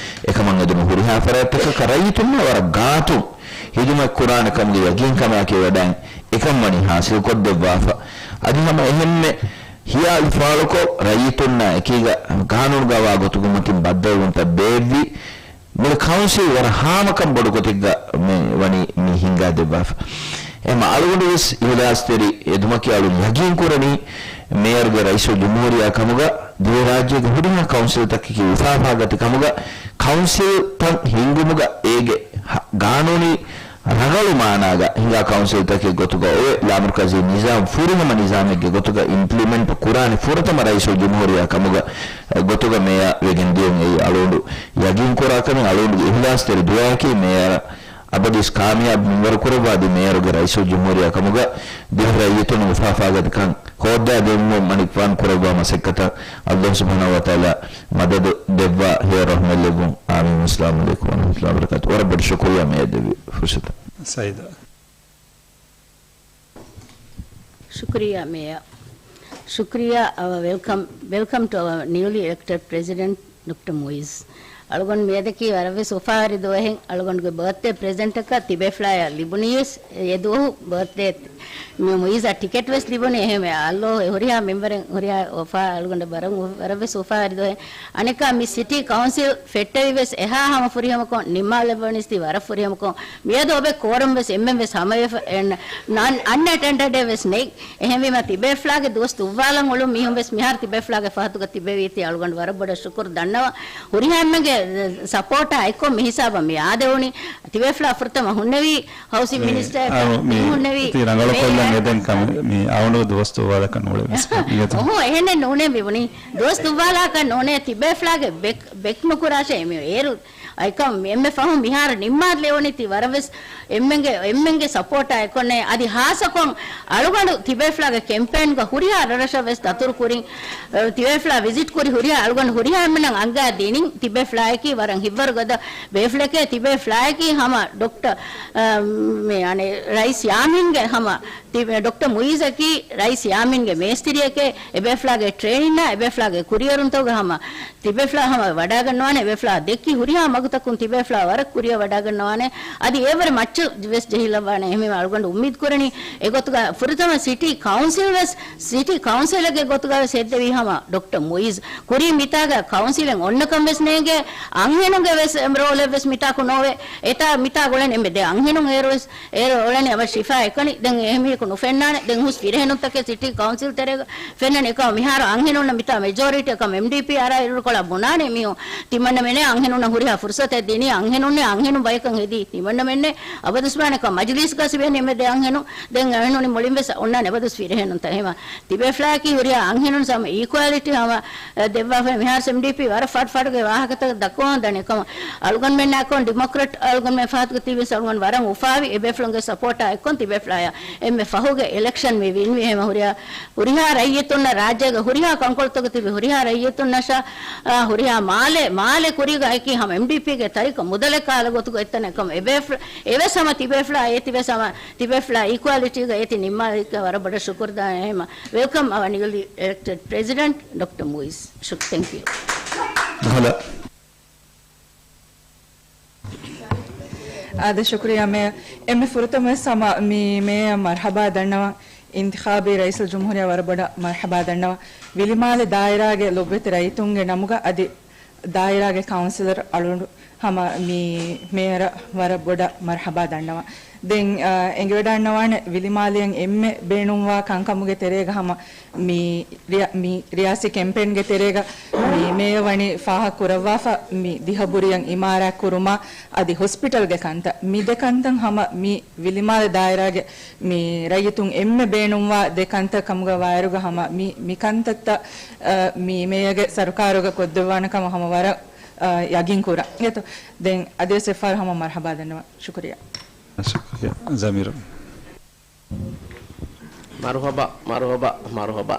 އެކަމަށް އެދުނު ހުރިހާ ފަރާތްތަކަކަށް ރައްޔިތުންނާ ވަރަށް ގާތުން ހިދުމަތް ކުރާނެ ކަމުގެ ޔަގީންކަމާއެކީ ވަޑައިން އެކަން ވަނީ ހާސިލްކޮށްދެއްވާފަ. އަދި ހަމަ އެހެންމެ ހިޔާލު ފާޅުކޮށް، ރައްޔިތުންނާ އެކީގަ ގާނޫނުގަވާ ގޮތުގެ މަތިން ބައްދަލުވުންތައް ބޭއްވި، މުޅި ކައުންސިލް ވަރަށް ހާމަކަން ބޮޑު ގޮތެއްގަ މި ވަނީ މި ހިންގާ ދެއްވާފަ. އެމަ އަޅުގަނޑު ވެސް އިހުލާސްތެރި އެދުމަކީ އަޅުން ޔަގީން ކުރަނީ، މޭޔަރުގެ ރައީސުލްޖުމްހޫރިއްޔާ ކަމުގަ ދިވެހިރާއްޖޭގެ ހުރިހާ ކައުންސިލްތަކަކީ އުފާފާގަތި ކަމުގަ ކައުންސިލްތައް ހިންގުމުގަ އޭގެ ހަ-، ގާނޫނީ ރަނގަޅު މާނާގަ ހިނގާ ކައުންސިލްތަކެއް ގޮތުގަ އޮވެ، ލާމަރުކަޒީ ނިޒާމް ފުރިހަމަ ނިޒާމެއްގެ ގޮތުގަ އިމްޕްލިމެންޓް ކުރާނެ ފުރަތަމަ ރައީސުލްޖުމްހޫރިއްޔާ ކަމުގަ، ގޮތުގަ މޭޔާ ވެގެން ދިޔުން އެއީ އަޅުގަނޑު ޔަގީން ކުރާ ކަމެއް. އަޅުގަނޑުގެ އިހުލާސްތެރި ދުޢާއަކީ މޭޔަރަށް އަބަދުވެސް ކާމިޔާބު މިންވަރު ކުރައްވާ ދި މޭޔަރުގެ ރައީސުލްޖުމްހޫރިއްޔާ ކަމުގަ ދިވެހި ރައްޔިތުން އުފާފާގަތިކަން ހޯއްދާ ދެއްވުމަށް މަނިކުފާނު ކުރައްވާ މަސައްކަތަށް ﷲ ސުބްޙާނަހޫ ވަތަޢާލާ މަދަދު ދެއްވާ ހެޔޮ ރަޙްމަތް ލެއްވުން. އާމީން. އައްސަލާމު ޢަލައިކުމް ވަރަޙްމަތުﷲ ވަބަރަކާތު. ވަރަށް ބޮޑަށް ޝުކުރިއްޔާ މެޔަރު ދެއްވި ފުރުޞަތަށް. ސައިދާ. ޝުކުރިއްޔާ މޭޔަރ. ޝުކުރިއްޔާ، our welcome, welcome to our newly elected president, ޑޮކްޓަރ މުއިޒް. އަޅުގަނޑު މިއަދަކީ ވަރަށްވެސް އުފާވެރި ދުވަހެއް. އަޅުގަނޑުގެ ބާތްޑޭ ޕްރެޒެންޓަކަށް ތިބޭފުޅާޔަށް ލިބުނީވެސް އެ ދުވަހު ބާތްޑޭ މި މުއިޒަށް ޓިކެޓްވެސް ލިބުނީ. އެހެންވެ އައްލޯ އެ ހުރިހާ މެމްބަރެއް ހުރިހާ އުފާ އަޅުގަނޑަށް ވަރަށް ވަރަށްވެސް އުފާވެރި ދުވަހެއް. އަނެއްކާ މި ސިޓީ ކައުންސިލް ފެއްޓެވިވެސް އެހާ ހަމަ ފުރިހަމަކޮށް ނިންމާލެއްވަނީސް ތީ ވަރަށް ފުރިހަމަކޮށް. މިއަދު އޮބެ ކޯރަމް ވެސް އެންމެން ވެސް ހަމަވެފަ، އެން-، ނަން-، އަންއެޓެންޑެޑެއް ވެސް ނެތް. އެހެންވީމަ ތިބޭފުޅާގެ ދުވަސް ދުއްވާލަން އުޅުނު މީހުން ވެސް މިހާރު ތިބޭފުޅާގެ ފަހަތުގަ ތިބެވީތީ އަޅުގަނޑު ވަރަށް ބޮޑަށް ޝުކުރު ދަންނަވަން. ހުރިހާ އެންމެންގެ ސަޕޯޓާ އެއްކޮށް މި ހިސާބަށް މި އާދެވުނީ. ތިބޭފުޅާ ފުރަތަމަ ހުންނެވީ ހައުސިން މި މިނިސްޓަރ އަޅު މި ހުންނެވީ ތި ރަނގަޅު ކޮށްލަން އެދެން ކަމެއް މި އަޅުގަނޑުގެ ދުވަސް ދުއްވާލާކަށް ނޫޅޭ ވެސް. އޮހޯ، އެހެނެއް ނޫނޭ މި ބުނީ. ދުވަސް ދުއްވާލާކަށް ނޫނޭ، ތިބޭފުޅާގެ ބެކް، ބެކް ނުކުރާށޭ މި އޭރު. އައިކަމް އެންމެ ފަހުން މިހާރު ނިންމާ ލެވުނީ ތި ވަރަށް ވެސް އެންމެންގެ، އެންމެންގެ ސަޕޯޓާ އެކޮންނޭ. އަދި ހާއްސަކޮށް އަޅުގަނޑު ތިބޭފުޅާގެ ކެމްޕޭންގަ ހުރިހާ ރަށްރަށަށް ވެސް ދަތުރު ކުރިން، އަ، ތިބޭފުޅާ ވިޒިޓް ކުރި ހުރިހާ އަޅުގަނޑު ހުރިހާ އެންމެންނަށް އަންގާ ދިނިން ތިބޭފުޅާޔަކީ ވަރަށް ހިތްވަރުގަދަ ބޭފުޅެކޭ. ތިބޭފުޅާޔަކީ ހަމަ ޑޮކްޓަރ، އަ، މި އަނެއް ރައީސް ޔާމީންގެ ހަމަ ޑޮކްޓަރ މުއިޒަކީ ރައީސް ޔާމީންގެ މޭސްތިރިއެކޭ. އެބޭފުޅާގެ ޓްރޭނިންއާ އެބޭފުޅާގެ ކުރިއެރުންތަކުގަ ހަމަ ތިބޭފުޅާ ހަމަ ވަޑާގަންނަވާނެ. އެބޭފުޅާ ދެއްކި ހުރިހާ މަގުތަކުން ތިބޭފުޅާ ވަރަށް ކުރިއަށް ވަޑާގަންނަވާނެ. އަދި އެވަރަށް މައްޗަށް ވެސް ޖެހިލައްވާނެ. އެހެންވީމަ އަޅުގަނޑު އުއްމީދު ކުރަނީ އެގޮތުގަ ފުރަތަމަ ސިޓީ ކައުންސިލް ވެސް، ސިޓީ ކައުންސިލްގެ ގޮތުގަ ވެސް ހެއްދެވީ ހަމަ ޑޮކްޓަރ މުއިޒް. ކުރީ މިތާގަ ކައުންސިލެއް އޮންނަކަން ވެސް ނޭނގޭ. އަންހެނުންގެ ވެސް ރޯލެއް ވެސް މިތާކު ނޯވޭ. އެތާ މިތާ ގުޅެން އެންމެ ދެ އަންހެނުން އޭރު ވެސް އޭރު އުޅެނީ އަވަށް ޝިފާ އެކަނި. ދެން އެހެން މީހަކު ނުފެންނާނެ. ދެން ހުސް ފިރިހެނުންތަކެއް ސިޓީ ކައުންސިލް ތެރޭގަ ފެންނަނީ. އެކަމަ މިހާރު އަންހެނުންނަށް މިތާ މެޖޯރިޓީ އެކަމަ އެމްޑީޕީ އަރާ އިރުކޮޅަށް ބުނާނެ މީހުން. ތިމަންނަމެންނޭ އަންހެނުންނަށް ހުރިހާ ފުރުސަތެއް ދިނީ، އަންހެނުންނޭ އަންހެނުން ބަޔަކަށް ހެދީ. ތިމަންނަމެންނޭ އަބަދުސްބާނެ ކަމަށް މަޖިލީސްގަސް ވެނީ އެމެ ދެ އަންހެނުން. ދެން އަންހެނުން މުޅިން ވެސް އޮންނާނެ އަބަދުސް ފިރިހެނުންތައް. އެހެމަ ތިބޭފުޅާއަކީ ހުރިހާ އަންހެނުން ސަމަ އީކުއެލިޓީ ހަމަ ދެއްވާފައި. މިހާރު އެމްޑީޕީ ވަރަށް ފަޑު ފަޑުގެ ވާހަކަތައް ދައްކަވަން ދަނީ. އެކަމަ އަޅުގަނޑުމެންނާކޮން ޑިމޮކްރެޓް އަޅުގަނޑުމެން ފަހަތުގަ ތީވެސް އަޅުގަނޑު ވަރަށް އުފާވި. އެބޭފުޅުންގެ ސަޕޯޓާ އެއްކޮން ތިބޭފުޅާޔަށް އެންމެ ފަހުގެ އިލެކްޝަން މި ވިންވީ. އެހެމަ ހުރިހާ، ހުރިހާ ރައްޔިތުންނަށް ރާއްޖޭގެ ހުރިހާ ކަންކޮޅުތަކުގަ ތިބި ހުރިހާ ރައްޔިތުންނަށާ، އާ، ހުރިހާ މާލެ، މާލެ ކުރީގަ އެކީ ހަމަ އެމްޑީޕީގެ ތަރިކަ މުދަލެއް ކާލަ ގޮތުގަ އެތަނެއް ކަމަށް އެބޭފުޅު، އެވެސް ހަމަ ތިބޭފުޅާ އޭތި ވެސް ހަމަ ތިބޭފުޅާ އީކުއަލިޓީގަ އޭތި ނިންމާލިކަ ވަރަށް ބޮޑަށް ޝުކުރު ދާނެ. އެހެމަ welcome our newly elected president ޑޮކްޓަރ މުއިޒް. ޝު-، thank you. އާދެ، ޝުކުރިއްޔާ މޭޔަ. އެންމެ ފުރަތަމަވެސް ހަމަ މި މޭޔަ މަރްހަބާ ދަންނަވަން. އިންތިޚާބީ ރައީސުލްޖުމްހޫރިއްޔާ ވަރަށް ބޮޑަށް މަރްހަބާ ދަންނަވަން. ވިލިމާލެ ދާއިރާގެ ލޮބުވެތި ރައްޔިތުންގެ ނަމުގަ އަދި ދާއިރާގެ ކައުންސިލަރ އަޅުގަނޑު ހަމަ މި މޭޔަރަށް ވަރަށް ބޮޑަށް މަރްހަބާ ދަންނަވަން. ދެން، އާ، އެނގިވަޑައިގަންނަވާނެ ވިލިމާލިއަށް އެންމެ ބޭނުންވާ ކަންކަމުގެ ތެރޭގަ ހަމަ މި ރިޔާ-، މި ރިޔާސީ ކެމްޕޭންގެ ތެރޭގަ މި މޭޔަ ވަނީ ފާހަގަ ކުރައްވާފަ މި ދިހަ ބުރިއަށް އިމާރާތް ކުރުމާ އަދި ހޮސްޕިޓަލްގެ ކަންތައް، މި ދެ ކަންތައް ހަމަ މި ވިލިމާލެ ދާއިރާގެ މި ރައްޔިތުން އެންމެ ބޭނުންވާ ދެ ކަންތައް ކަމުގަ ވާއިރުގަ ހަމަ މި، މި ކަންތައްތައް، އަ، މި މޭޔަގެ ސަރުކާރުގަ ކޮށްދެއްވާނެ ކަމަށް ހަމަ ވަރަށް، އަ، ޔަގީން ކުރަން. އެތޯ؟ ދެން އަދިވެސް އެއްފަހަރު ހަމަ މަރްހަބާ ދަންނަވަން. ޝުކުރިއްޔާ. ޝުކުރިއްޔާ. ޒަމީރު. މަރުހަބާ، މަރުހަބާ، މަރުހަބާ.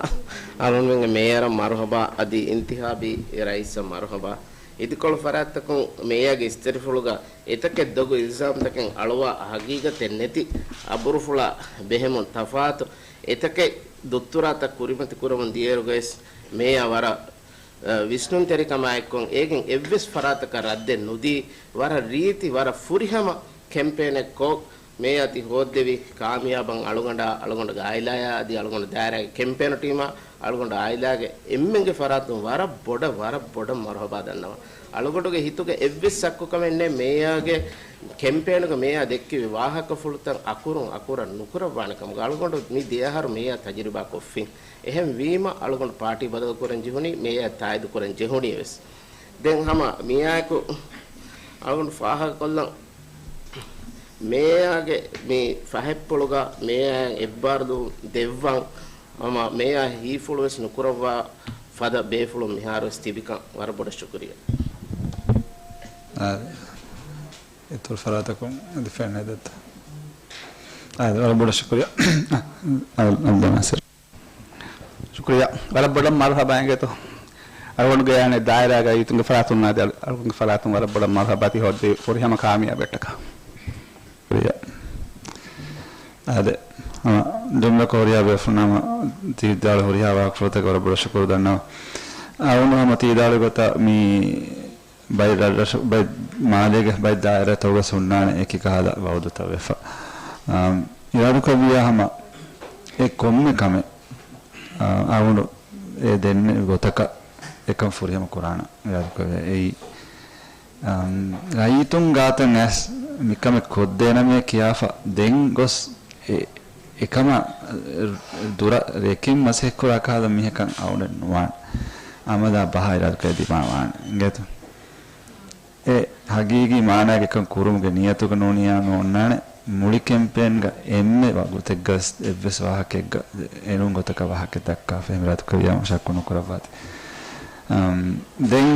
އަޅުގަނޑުމެންގެ މޭޔަރަށް މަރުހަބާ، އަދި އިންތިޚާބީ ރައީސަށް މަރުހަބާ. އިދިކޮޅު ފަރާތްތަކުން މޭޔަގެ އިސްތިރިފުޅުގަ އެތަކެއް ދޮގު އިލްޒާމްތަކެއް އަޅުވާ ހަގީގަތެއް ނެތި އަބުރުފުޅާ ބެހެމުން ތަފާތު އެތަކެއް ދުއްތުރާތައް ކުރިމަތި ކުރަމުން ދިޔައިރުގައިސް މޭޔާ ވަރަށް، އަ، ވިސްނުންތެރިކަމާއެއްކޮށް އޭގެން އެއްވެސް ފަރާތަކަށް ރައްދެއް ނުދީ، ވަރަށް ރީތި ވަރަށް ފުރިހަމަ ކެމްޕޭނެއްކޮށް، މޭޔާ ތި ހޯއްދެވި ކާމިޔާބަށް އަޅުގަނޑާ، އަޅުގަނޑުގެ އާއިލާޔާ އަދި އަޅުގަނޑު ދާއިރާގެ ކެމްޕޭނު ޓީމާ، އަޅުގަނޑު އާއިލާގެ އެންމެންގެ ފަރާތުން ވަރަށް ބޮޑަށް، ވަރަށް ބޮޑަށް މަރުހަބާ ދަންނަވަން. އަޅުގަނޑުގެ ހިތުގަ އެއްވެސް ޝައްކުކަމެއް ނެތް، މޭޔާގެ ކެމްޕޭނުގަ މޭޔާ ދެއްކެވި ވާހަކަފުޅުތައް އަކުރުން އަކުރަށް ނުކުރައްވާނެ ކަމުގަ. އަޅުގަނޑު މި ދެއަހަރު މޭޔާ ތަޖުރިބާ ކޮށްފިން. އެހެން ވީމަ އަޅުގަނޑު ޕާޓީ ބަދަލު ކުރަން ޖެހުނީ، މޭޔާ ތާއީދު ކުރަން ޖެހުނީ ވެސް. ދެން ހަމަ މިއާއެކު އަޅުގަނޑު ފާހަގަކޮށްލަން، މޭޔާގެ މި ފަހަތްޕުޅުގަ މޭޔާއަށް އެއްބާރުލުން ދެއްވަން، ހަމަ މޭޔާ ހީފުޅު ވެސް ނުކުރައްވާ ފަދަ ބޭފުޅުން މިހާރު ވެސް ތިބިކަން ވަރަށް ބޮޑަށް ޝުކުރިއްޔާ. އާ، އިތުރު ފަރާތަކުން އަދި ފެންނަ ދައްތަ. އާ، ވަރަށް ބޮޑަށް ޝުކުރިއްޔާ. އާ، އަ-، އަބްދުލް ނާސިރު. ޝުކުރިއްޔާ. ވަރަށް ބޮޑަށް މަރުހަބާ އިނގޭތޯ. އަޅުގަނޑުގެ އަނެއް ދާއިރާގައި އިތުންގެ ފަރާތުން އަދި އަޅު-، އަޅުގަނޑުގެ ފަރާތުން ވަރަށް ބޮޑަށް މަރުހަބާ ތި ހޯއްދެވި ފުރިހަމަ ކާމިޔާބެއްޓަކާ. ޝުކުރިއްޔާ. އާދެ، ހަމަ ޖުމްލަކޮށް ހުރިހާ ބޭފުޅުންނަށް ހަމަ ތި ދާޅު ހުރިހާ ވާހަކަފުޅުތަކަށް ވަރަށް ބޮޑަށް ޝުކުރު ދަންނަވަން. އަޅުގަނޑު ހަމަ ތި ދާޅު ގޮތަށް މި ބައި ރަށް-، ބައި މާލޭގެ ބައި ދާއިރާތަކުގަ ހުންނާނެ އެކި ކަހަލަ ވައުދުތައް ވެފަ. އާ، އިރާދަކުރެއްވިއްޔާ ހަމަ އެ ކޮންމެ ކަމެއް، އާ، އަޅުގަނޑު އެ ދެންނެވި ގޮތަކަށް އެކަން ފުރިހަމަ ކުރާނަން އިރާދަކުރެއްވިއްޔާ. އެއީ، އަމް، ރައްޔިތުން ގާތަށް އައިސް މިކަމެއް ކޮށްދޭނަމޭ ކިޔާފަ ދެން ގޮސް އެ-، އެކަމަށް ދުރަށް ރެކިން މަސައްކަތް ކުރާ ކަހަލަ މީހަކަށް އަޅުގަނޑަށް ނުވާނެ. އަމަލާ ބަހާ އިރާދަކުރެއްވި ދިމާވާނެ. އިނގޭތޯ؟ އެ ހަގީގީ މާނާގެ އެކަން ކުރުމުގެ ނިޔަތުގަ ނޫނިއްޔާ ނޯންނާނެ. މުޅި ކެމްޕޭންގަ އެންމެ ވަގުތެއްގަ އެއްވެސް ވާހަކައެއްގަ އެނޫން ގޮތަކަށް ވާހަކައެއް ދައްކާފަ އެހެން އިރާދަކުރެއްވިއްޔާ ޝައްކު ނުކުރައްވާތި. އަމް، ދެން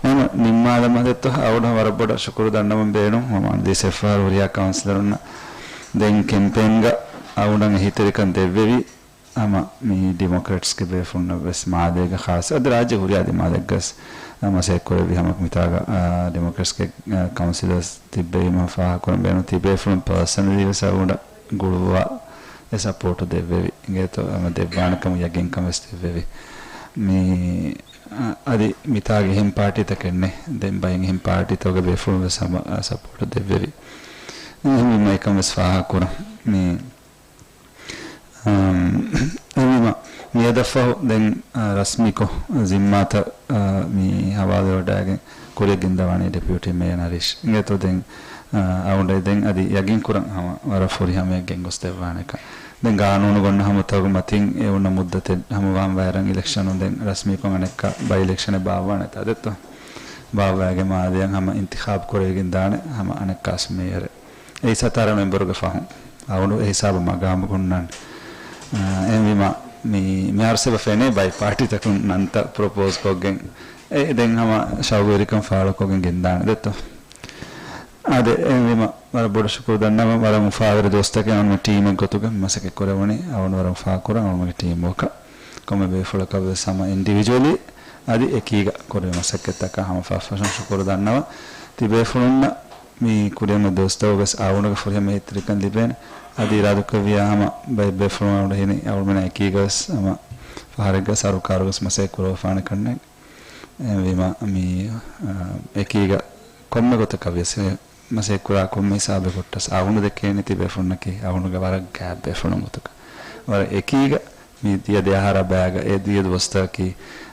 އެހެން ނިންމާލަމާ ދެއްތޯ، އަޅުގަނޑަށް ވަރަށް ބޮޑަށް ޝުކުރު ދަންނަވަން ބޭނުން. ހަމަ ދިސް އެއްފަހަރު ހުރިހާ ކައުންސިލަރުންނަށް ދެން ކެމްޕޭންގަ އަޅުގަނޑަށް އެހީތެރިކަން ދެއްވެވި. ހަމަ މި ޑިމޮކްރެޓްސްގެ ބޭފުޅުންނަށް ވެސް މާލޭގެ ޚާއްޞަ އަދި ރާއްޖެ ހުރިހާ ދިމާލެއްގަސް މަސައްކަތް ކުރެއްވި ހަމަ މިތާގަ، އާ، ޑިމޮކްރެޓްސްގެ، އާ، ކައުންސިލަރސް ތިއްބެވީމަ ފާހަގަކުރަން ބޭނުން. ތިބޭފުޅުން ޕާސަނަލީ ވެސް އަޅުގަނޑަށް ގުޅުއްވާ އެ ސަޕޯޓު ދެއްވެވި. އިނގޭތޯ ހަމަ ދެއްވާނެކަމު ޔަގީންކަން ވެސް ދެއްވެވި. މި، އަ، އަދި މިތާގެ އެހެން ޕާޓީތަކެއް ނެތް. ދެން ބައެއް އެހެން ޕާޓީތަކުގެ ބޭފުޅުން ވެސް ހަމަ، އަ، ސަޕޯޓު ދެއްވެވި. އެހެންވީމަ އެކަން ވެސް ފާހަގަކުރަން. މި، އަމް، އެހެންވީމަ މިއަދަށްފަހު ދެން، އަ، ރަސްމީކޮށް ޒިންމާތައް، އަ، މި ހަވާލުވެވަޑައިގެން ކުރިއަށް ގެންދަވާނީ ޑެޕިއުޓީ މޭޔަރ ނަރީޝް. އިނގޭތޯ ދެން، އަ، އަޅުގަނޑަށް ދެން އަދި ޔަގީންކުރަން ހަމަ ވަރަށް ފުރިހަމަޔަށް ގެންގޮސްދެއްވާނެކަން. ދެން ގާނޫނު ގޮންނަ ހަމަތަކުގެ މަތިން އެ އޮންނަ މުއްދަތެއް ހަމަވާން ވައިރަން އިލެކްޝަނުން ދެން ރަސްމީކޮށް އަނެއްކާ ބައި އިލެކްޝަނެއް ބާއްވާނެތާ ދެއްތޯ؟ ބާއްވައިގެން މާލެއަށް ހަމަ އިންތިޚާބު ކުރެވިގެން ދާނެ ހަމަ އަނެއްކާސް މޭޔަރެއް. އެއީ ސަތާރަ މެމްބަރުގެ ފަހުން. އަޅުގަނޑު އެ ހިސާބަށް މަގާމު ގޮންނާނެ. އާ، އެހެންވީމަ މި، މިހާރު ސޭބަ ފެނޭ ބައި ޕާޓީތަކުން ނަންތައް ޕްރޮޕޯޒް ކޮށްގެން. އެ ދެން ހަމަ ޝައުގުވެރިކަން ފާޅުކޮށްގެން ގެންދާނެ ދެއްތޯ؟ އާދެ، އެހެންވީމަ ވަރަށް ބޮޑަށް ޝުކުރު ދަންނަވަން. ވަރަށް އުފާވެރި ދުވަސްތަކެއް އަޅުގަނޑު ޓީމެއް ގޮތުގަ މަސައްކަތް ކުރެވުނީ. އަޅުގަނޑު ވަރަށް އުފާކުރަން އަޅުގަނޑުގެ ޓީމް ވޯކަށް. ކޮންމެ ބޭފުޅަކަށް ވެސް ހަމަ އިންޑިވިޖުއަލީ އަދި އެކީގަ ކުރެވި މަސައްކަތްތަކަށް ހަމަ ފަށްފަށުން ޝުކުރު ދަންނަވަން. ތިބޭފުޅުންނަށް މި ކުރިއަށް ދުވަސްތަކުގަސް އަޅުގަނޑުގެ ފުރިހަމަ އެހީތެރިކަން ލިބޭނެ. އަދި އިރާދަކުރެއްވިޔާ ހަމަ ބައެއް ބޭފުޅުން އަޅުގަނޑު ހިނި އަޅުމެންނާ އެކީގަވެސް ހަމަ ފަހަރެއްގަ ސަރުކާރުގަސް މަސައްކަތް ކުރައްވާފާނެ ކަންނޭނގެ. އެހެންވީމަ މި، އަ، އެކީގަ ކޮންމެ ގޮތަކަށް ވިޔަސް މަސައްކަތް ކުރާ ކޮންމެ ހިސާބެއް ކޮށްޓަސް އަޅުގަނޑު ދެކޭނީ ތިބޭފުޅުންނަކީ އަޅުގަނޑުގެ ވަރަށް ގާތް ބޭފުޅުން ގޮތުގަ. ވަރަށް އެކީގަ މި ދިޔަ ދެ އަހަރާ ބަޔާގަ އެ ދިޔަ ދުވަސްތަކަކީ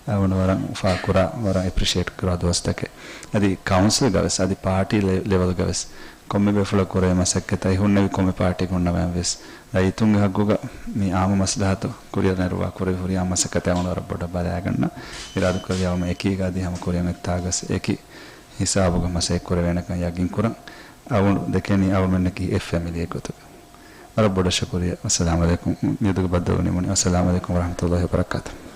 އަޅުގަނޑު ވަރަށް އުފާކުރާ، ވަރަށް އެޕްރިޝިއޭޓް ކުރާ ދުވަސްތަކެއް. އަދި ކައުންސިލްގަވެސް އަދި ޕާޓީ ލެ-، ލެވެލްގަވެސް ކޮންމެ ބޭފުޅަކު ކުރެވޭ މަސައްކަތަށް އެ ހުންނެވި ކޮންމެ ޕާޓީ ހުންނަވަން ވެސް ރައްޔިތުންގެ ހައްގުގަ މި އާއްމު މަސްލަހަތު ކުރިއަށް ނެރުއްވާ ކުރެވި ހުރިހާ މަސައްކަތެއް އަޅުގަނޑު ވަރަށް ބޮޑަށް ބަލައިގަންނަ. އިރާދަކުރެއްވިޔާ އަޅުގަނޑު އެކީގަ އަދި ހަމަ ކުރިއަށް އޮތްތާގަސް އެކި ހިސާބުގަ މަސައްކަތް ކުރެވޭނެކަން ޔަގީން ކުރަން. އަޅުގަނޑު ދެކެނީ އަޅުމެންނަކީ އެއް ފެމިލީއެއް ގޮތުގަ. ވަރަށް ބޮޑަށް ޝުކުރިއްޔާ. އައްސަލާމު ޢަލައިކުމް. މިއަދުގެ ބައްދަލުވުން ނިމުނީ. އައްސަލާމު ޢަލައިކުމް ވަރަޙްމަތުﷲި ވަބަރަކާތުހު.